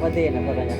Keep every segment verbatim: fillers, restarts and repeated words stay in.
Pơđĭ nơ pơđĭ nơ.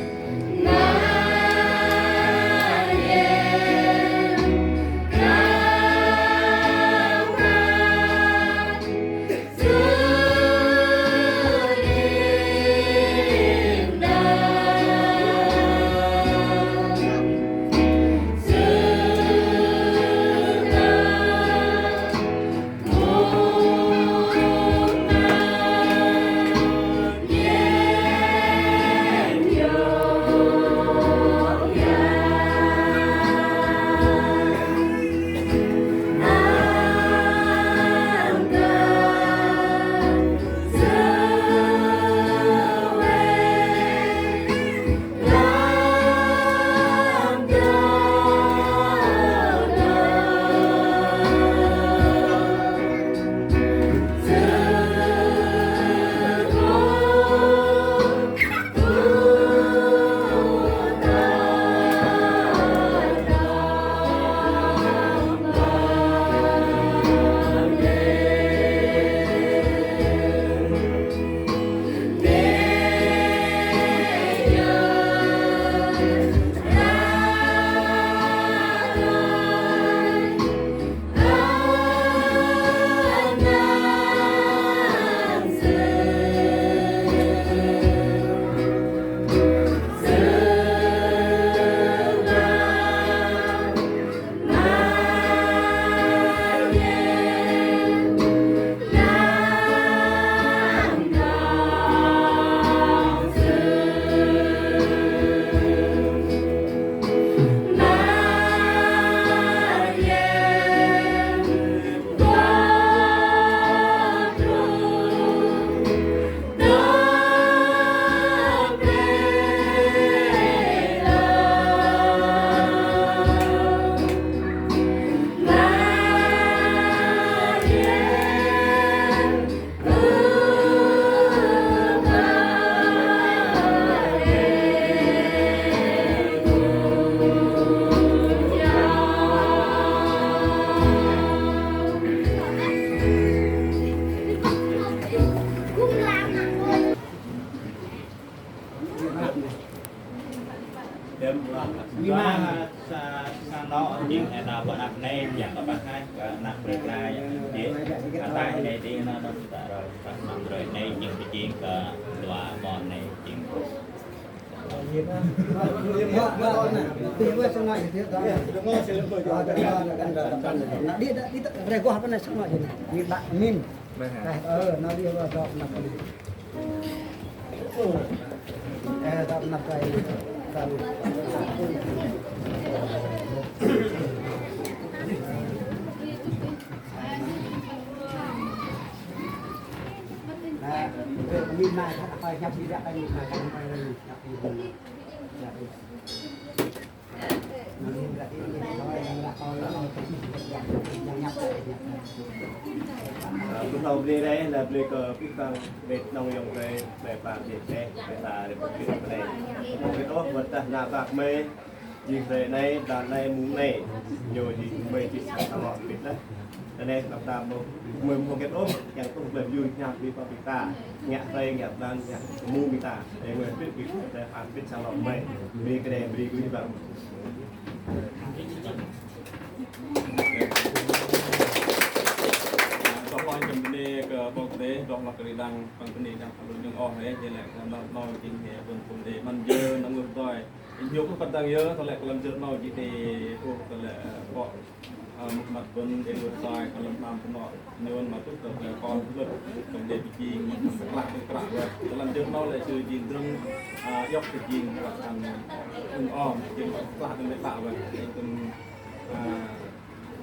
Mă, sa, sa, sa, nơ, jing, ơ, nơ, bơ̆n ăp 'nĕ, jing kơ băt 'nĕ, kơ ană plei pla, jing, kơ tai 'nĕ, jing, nơ, nơ, ta roi, ta năm roi 'nĕ, jing, jing, kơ dua, 'bôh 'nĕ, jing. Min. Ơ, nơ, đi, ơ, dŏ, nă, đi. Ơ, bơ̆n âu bơnê dêh, na bơnê kơ pih păng, bơ̆n nŏng yŏng bơ̆n, bơ̆n păng bơ̆n dêh, bơ̆n sa rĕp bơ̆n bơnê. Bơ̆n ôh, bơ̆n tah na băk mei, jing hrei 'nĕ, dan 'nĕ, mŭng 'nĕ, yua jing mei jing sa sa lŏ bĭt lah. Tơ 'nĕ, tơdah mă mei mă hơget ôh, yang tŭh bơ̆n yua jing bĭt păng bĭt ta, ngă hrei, ngă dan, ngă mŭng bĭt ta. Ơ, mei bĭt bĭt, tơ păng bĭt sa lŏ mei, bơnê kơ đe bơnê gŭ băng. Đơ̆ng hloh jơ̆ng bơnê kơ 'Bok Kei-Dei, đơ̆ng hloh kơ đĭ đăng, păng bơnê đĭ đăng păng lu nhŏng oh hei, jơ̆ lĕ kơ năm noh jing hei bơ̆n pŭn đei 'măn jơ, năm ngơ̆ rơdoi. Inh hiôk kơ păng dang yơ, tơlơi kơ lăm jơ noh jing đei, ơ, tơlơi, ơ, 'bok, ơ, mŭk măt bơ̆n đei ngơ̆ rơdoi, kơ lăm hmam tơnŏ, nhôn mă tŭk kơ kon hơbơ̆t, kơ đei pơjing, klah kơ kră wă. Kơ lăm jơ noh lĕ sư jing drơ̆ng, ơ, iŏk kơ jing, kơ ăn, ŭnh oh, jing klah kơ lĕ kră wă. Đei kơ, ơ,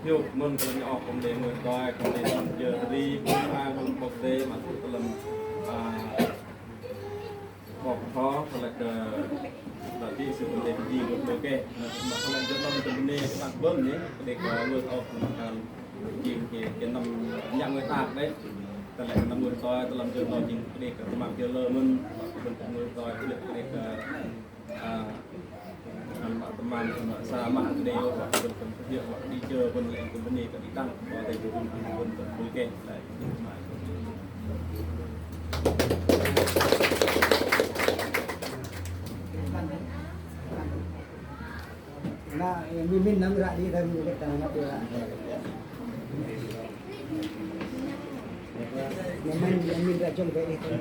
hiôk mơ̆n kơ lăm nhŏng oh, kơ đei ngơ̆ rơdoi, kơ đei lăm jơ ri, kơ lăm 'Bok Kei-Dei, mă tŭk kơ lăm, ơ, 'bok thŏ, tơlơi kơ, tơlơi ti sư kơ đei pơjing gơ̆ kơ, mă tơlơi jơ̆ năm tơ bơnê kơ băk bơ̆n 'nĕ, kơ đei kơ ngơ̆ oh, kơ lăm khan jing kơ, kơ năm nhă ngơ̆ đak đei. Tơlơi kơ năm ngơ̆ rơdoi, tơlăm jơ̆ năm jing kơ đei kơ tơmam jơ̆ lơ mơ̆n, kơ bơ̆n kơ ngơ̆ rơdoi, kơ đei kơ, ơ, năm mă tơmam, mă sa mă kơ đei, kơ bơ̆n kơ hiôk, kơ đĭ jơ, bơ̆n lĕ kơ bơnê kơ đĭ đăng, kơ đei kơ bơ̆n kơ bơnê kơ đĭ đăng. Ơ, Min, min năm ră đi thoi, min năm ră jơ̆ng bĕ đi thoi.